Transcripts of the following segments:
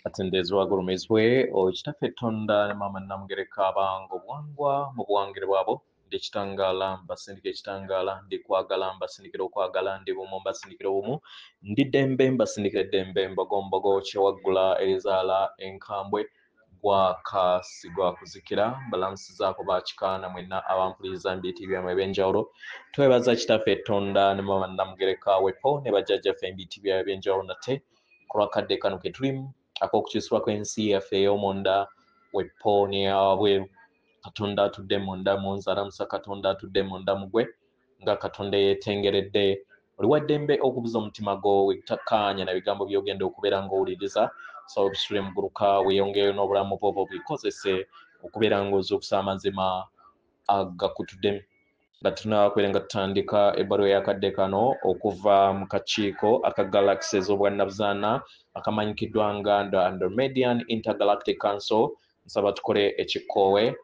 Atendeezebwa agulumizibwe Kitaffe Tonda ne Maama Namugereka abanga obuwangwa mu buwangire bwabo. Ndi kitangaala mbasindika ekitangaala, ndi kwagala mbasindikira okwagala, ndi bumu mbasindikira obumu, ndi ddembe mbasindikira eddembe, mbogombogo kyewaggula erizaala enkambwe, gwaka si gwa kuzikira. Mbalamusizaako bakikaana mwenna abampuliriza mu biyitibwa byammwe ebyenjawulo. Twebaza Kitaffe Tonda ne Maama Namugereka wepo ne bajjajjaffe mu biyitibwa byabwe ebyenjawulo nate ku lw'akadde kano ke tulimu ak'okukyusibwa kw'ensi yaffe ey'omunda wepo n'eyawabweru. Katonda atudde munda mu nze alamusa Katonda atudde munda mu gwe nga Katonda eyeetengeredde. Oli wa ddembe okubuza omutima gwo wegutakkaanya na bigambo by'ogenda okubeera ng'owuliriza. So obisule muguluka weeyongereyo n'obulamu bwo bw'obikozese okubeera ng'ozuukusa amazima agakutuddemu. Nga tunaakubeera nga tutandika ebbaluwa ey'akadde kano okuva mu kakiiko aka Galaxy ez'obwannabuzaana akamanyikiddwa nga the Andromedian Intergalactic Council. Nsaba tukole ekikoowe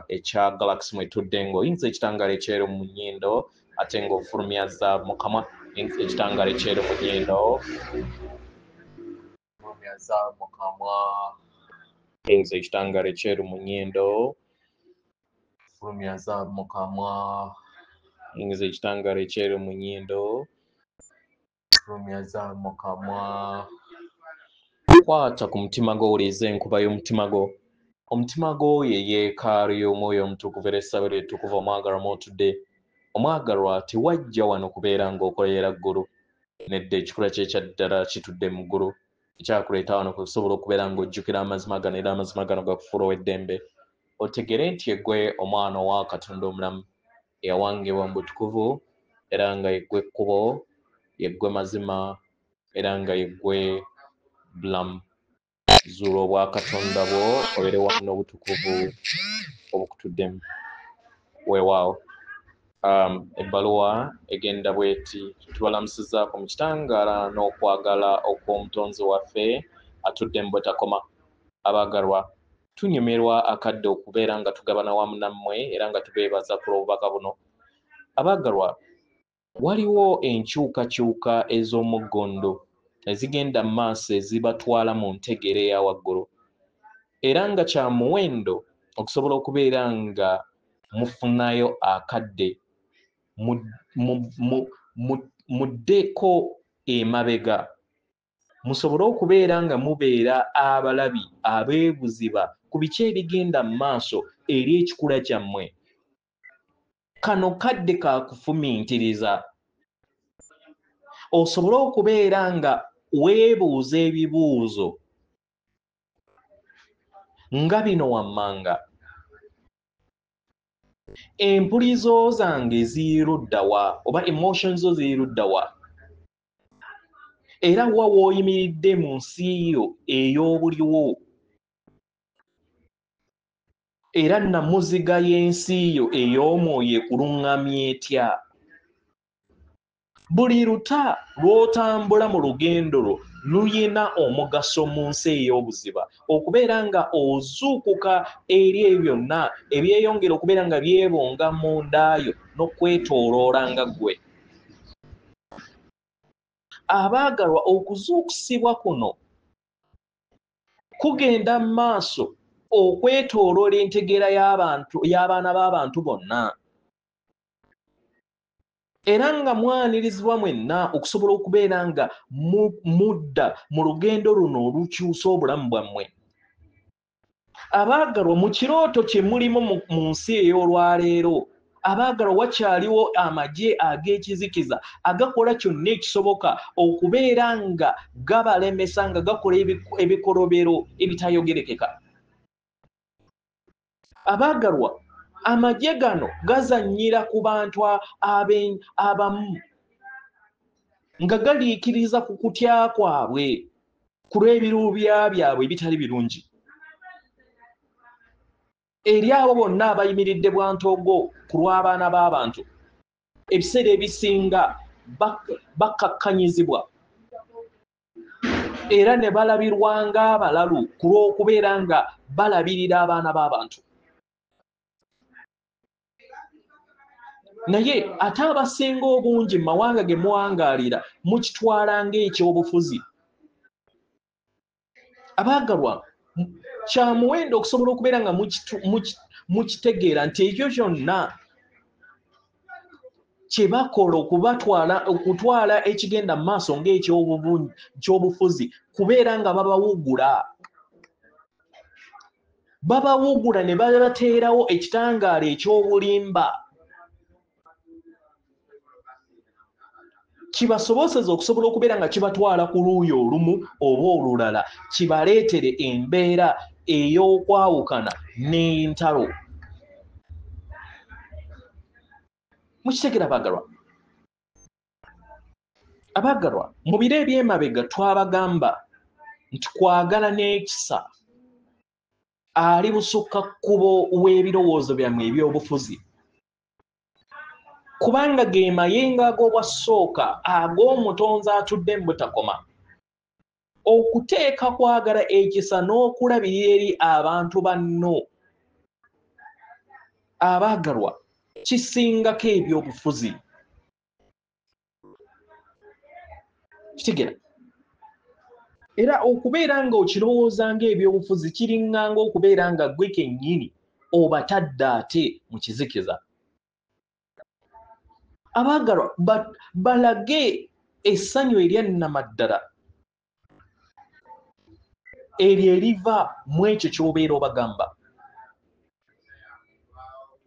ekya Galaxy mwetudde ng'oyinza ekitangaala ekyeru mu nnyindo ate ng'ofulumya zaabu mu kamwa. Ekitangaala ekyeru mu nnyindo, fulumya zaabu mu kamwa. Yingiza ekitangaala ekyeru mu nnyindo, fulumya zaabu mu kamwa. Yingiza ekitangaala ekyeru mu nnyindo, fulumya zaabu mu kamwa. Kwata ku mutima gwo, owulirize enkuba y'omutima gwo. Omutima gwo ye yeekaalu y'omwoyo omutukuvu era essabiro ettukuvu omwagalwa mw'otudde. Omwagalwa tewajja wano kubeera ng'okolera ggulu. Nedda, ekikula kye ekya ddala kitudde mu ggulu. Ekyakuleeta wano kwe kusobola okubeera ng'ojjukira amazima gano era amazima gano gakufuula ow'eddembe. Otegere nti eggwe omwana owa Katonda omulamu eyawangibwa mu butukuvu era nga yeggwe kkubo, yeggwe mazima era nga yeggwe bulamu. Zuula obwakatonda bwo obeere wamu n'obutukuvu obukutuddemu. Weewaawo. Ebbaluwa egenda bw'eti: tubalamusizaako mu kitangaala n'okwagala okw'omutonzi waffe atudde mu butakoma. Abaagalwa, tunyumirwa akadde okubeera nga tugabana wamu nammwe era nga tubeebaza ku lw'obubaka buno. Abaagalwa, waliwo enkyukakyuka ez'omuggondo ezigenda mu maaso ezibatwala mu ntegeera eya waggulu era nga kya muwendo okusobola okubeera nga mufunayo akadde muddeko emabega musobole okubeera nga mubeera abalabi abeebuziba ku biki ebigenda mu maaso eri ekikula kyammwe. Kano kadde ka kufumiitiriza osobola okubeera nga weebuuza ebibuuzo nga bino wammanga: empulizo zange zirudda wa, oba emotions zo zirudda wa, era wa w'oyimiridde mu nsi yo ey'obuliwo, era namuziga y'ensi yo ey'omwoyo ekuluŋŋamya etya. Buli luta lw'otambula mu lugendo lwo luyina omugaso mu nsi ey'obuziba okubeera nga ozuukuka eri ebyo byonna ebyeyongera okubeera nga byebonga mundaayo n'okwetooloola nga ggwe. Abaagalwa, okuzuukusibwa kuno kugenda mu maaso okwetooloola entegeera y'abantu y'abaana b'abantu bonna era nga mwanirizibwa mwenna okusobola okubeera nga mudda mu lugendo luno olukyusa obulamu bwammwe. Abaagalwa, mu kirooto kye mulimu mu nsi ey'olwaleero, abaagalwa, wakyaliwo amagye ag'ekizikiza agakola kyonna ekisoboka okubeera nga gabalemesa, nga gakola ebikolobero ebitayogerekeka. Abaagalwa, amagye gano gazannyira ku bantu abamu nga galiikiriza ku kutya kwabwe ku lw'ebiruubya byabwe ebitali birungi. Eri abo bonna abayimiridde bwantoogo ku lw'abaana b'abantu, ebiseera ebisinga bakkakkanyizibwa era ne balabirwa ng'abalalu ku lw'okubeera nga balabirira abaana b'abantu. Naye ate abasinga obungi mu mawanga ge muwangaalira mukitwala ng'ekyobufuzi. Abaagalwa, kya muwendo okusobola okubeera nga mukitegeera nti ekyo kyonna kye bakola okutwala ekigenda mu maaso ng'ekyobufuzi kubeera nga babawugula. Babawugula ne babateerawo ekitangaala eky'obulimba kibasoboseza okusobola okubeera nga kibatwala ku luuyi olumu oba olulala, kibaleetere embeera ey'okwawukana n'entalo. Mukitegera abaagalwa? Abaagalwa, mu biro eby'emabega twabagamba nti kwagala n'ekisa ali busukka kkubo w'ebirowoozo byammwe eby'obufuzi, kubanga ge mayengo ag'obwasooka ag'omutonzi atudde mu butakoma. Okuteeka kwagala ekisa n'okulabirira eri abantu banno abaagalwa kisingako ebyobufuzi. Kitegera? Era okubeera nga okirowooza ng'ebyobufuzi kiringanga okubeera nga ggwe kennyini obatadde ate mu kizikiza. Abaagalwa, balage essanyu eryannamaddala eryo eriva mu ekyo ky'obeera obagamba,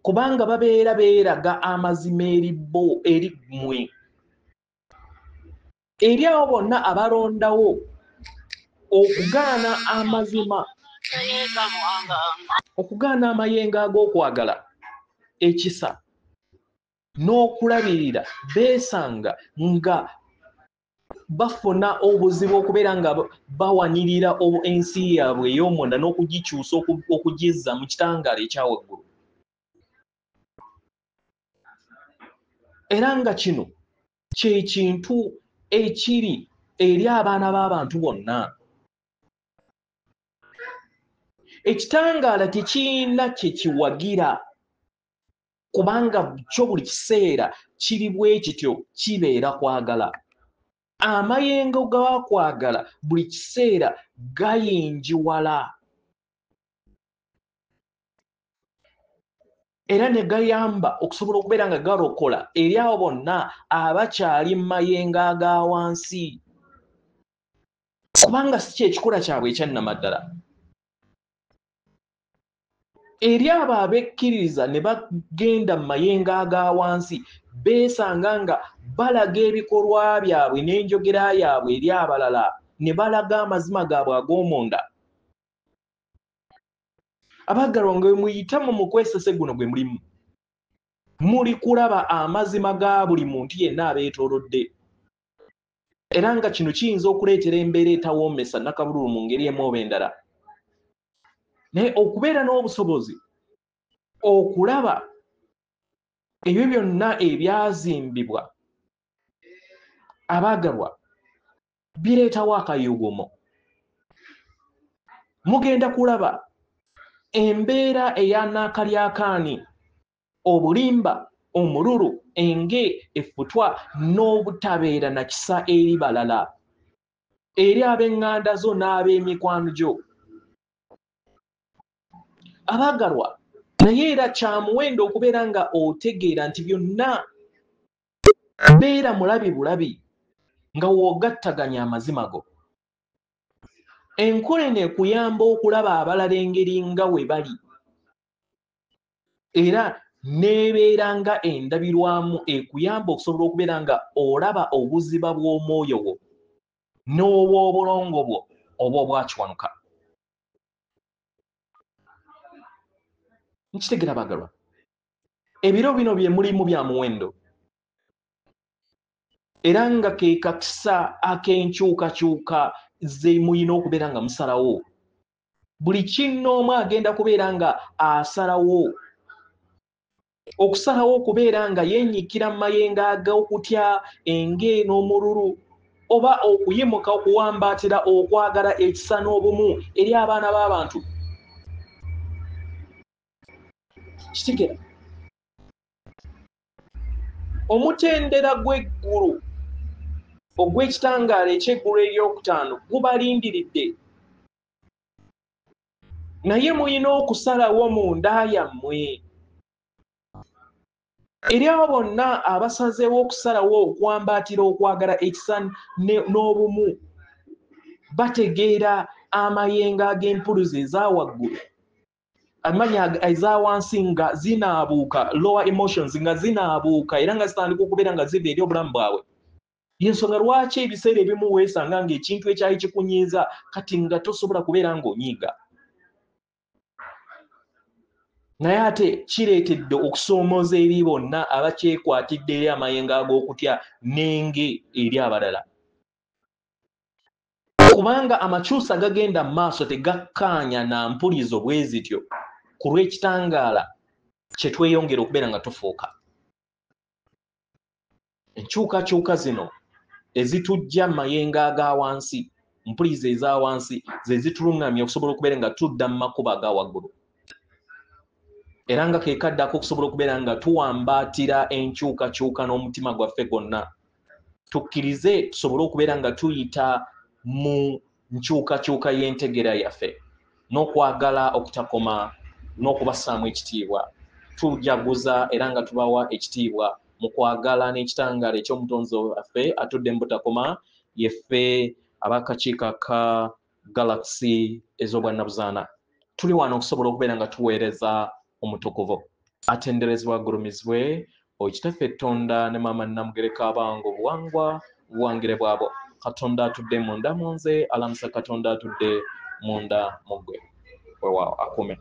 kubanga babeera beeraga amazima eri bo, eri mmwe, eri abo bonna abalondawo okugaana amazima, okugaana amayengo ag'okwagala ekisa n'okulabirira. Beesanga nga bafuna obuzibu okubeera nga bawanirira ensi yaabwe ey'omunda n'okugikyusa okugizza mu kitangaala ekya waggulu. Era nga kino kye kintu ekiri eri abaana b'abantu bonna. Ekitangaala tekirina kye kiwagira, kubanga kyo buli kiseera kiri bwe kityo, kibeera kwagala. Amayengo g'akwagala buli kiseera gayingiwala era ne gayamba okusobola okubeera nga galokola eri abo bonna abakyali mu mayengo aga wansi, kubanga si kyekikula kyabwe ekyannamaddala. Eri abo abekkiririza ne bagenda mu mayengo aga wansi, beesanga nga balaga ebikolwa byabwe n'enjogera yaabwe eri abalala, ne balaga amazima gaabwe ag'omunda. Abaagalwa, nga muyitamu mu kwesese guno gwe mulimu, muli kulaba amazima ga buli muntu yenna abeetoolodde. Era nga kino kiyinza okuleetera embeera etawoomesa nnakabululu mu ngeri emu oba endala. Naye okubeera n'obusobozi okulaba ebyo byonna ebyazimbibwa abaagalwa bireetawo akayugumo. Mugenda kulaba embeera eya nakalyakaani, obulimba, omululu, enge, effutwa n'obutabeera na kisa eri balala, eri ab'eŋŋanda zo n'ab'emikwano gyo. Abaagalwa, naye era kya muwendo okubeera nga otegeera nti byonna beera mulabi bulabi nga w'ogattaganya amazima go. Enkola eno ekuyamba okulaba abalala engeri nga we bali, era n'ebeera nga endabirwamu ekuyamba okusobola okubeera nga olaba obuziba bw'omwoyo wo n'obw'obulongo bwo oba obwakiwanuka. Nkitegera abaagalwa, ebiro bino bye mulimu bya muwendo, era nga ke kakisa ak'enkyukakyuka ze muyina okubeera nga musalawo. Buli kinnoomu agenda kubeera nga asalawo, okusalawo okubeera nga yennyikira mu mayengo ag'okutya, enge n'omululu, oba okuyimuka okuwambaatira okwagala ekisa n'obumu eri abaana b'abantu. Kitegera? Omutendera gw'eggulu ogw'ekitangaala eky'eggulu eryokutaano gubalindiridde. Naye muyina okusalawo munda yammwe. Eri abo bonna abasazeewo okusalawo okwambaatira okwagala ekisa n'obumu, bategeera amayengo ag'empuluzi eza waggulu, amanya eza wansi nga zinaabuuka, lower emotions nga zinaabuuka era nga zitandika okubeera nga ziva eri obulamu bwabwe. Yensonga lwaki ebiseera ebimu weesanga ng'ekintu ekyali kikunyiiza kati nga tosobola kubeera ng'onyiiga. Naye ate kireetedde okusoomooza eri bonna abakyekwatidde eri amayengo ag'okutya n'enge eri abalala. Kubanga amakyusa gagenda mu maaso tegakkaanya na mpulizo bwe zityo ku lw'ekitangaala kye tweyongera okubeera nga tufuuka. Enkyukakyuka zino ezitujja mu mayengo aga wansi, mpulizo eza wansi, ze zituluŋŋamya okusobola okubeera nga tudda mu makubo aga waggulu. Era nga ke kaddako okusobola okubeera nga tuwambaatira enkyukakyuka n'omutima gwaffe gwonna. Tukkirize tusobole okubeera nga tuyita mu nkyukakyuka y'entegeera yaffe n'okwagala okutakoma n'okubassaamu ekitiibwa. Tujaguza era nga tubawa ekitiibwa mu kwagala n'ekitangaala eky'omutonzi waffe atudde mu butakoma, yeffe ab'akakiiko aka Galaxy ez'obwannabuzaana. Tuli wano okusobola okubeera nga tuweereza omutukuvu. Atenderezebwa agulumizibwe oyo Kitaffe Ttonda ne Maama Nnamugereka abange obuwangwa buwangire bwabo. Katonda atudde munda mu nze, alamusa Katonda atudde munda mu ggwe. Weewaawo, akuume.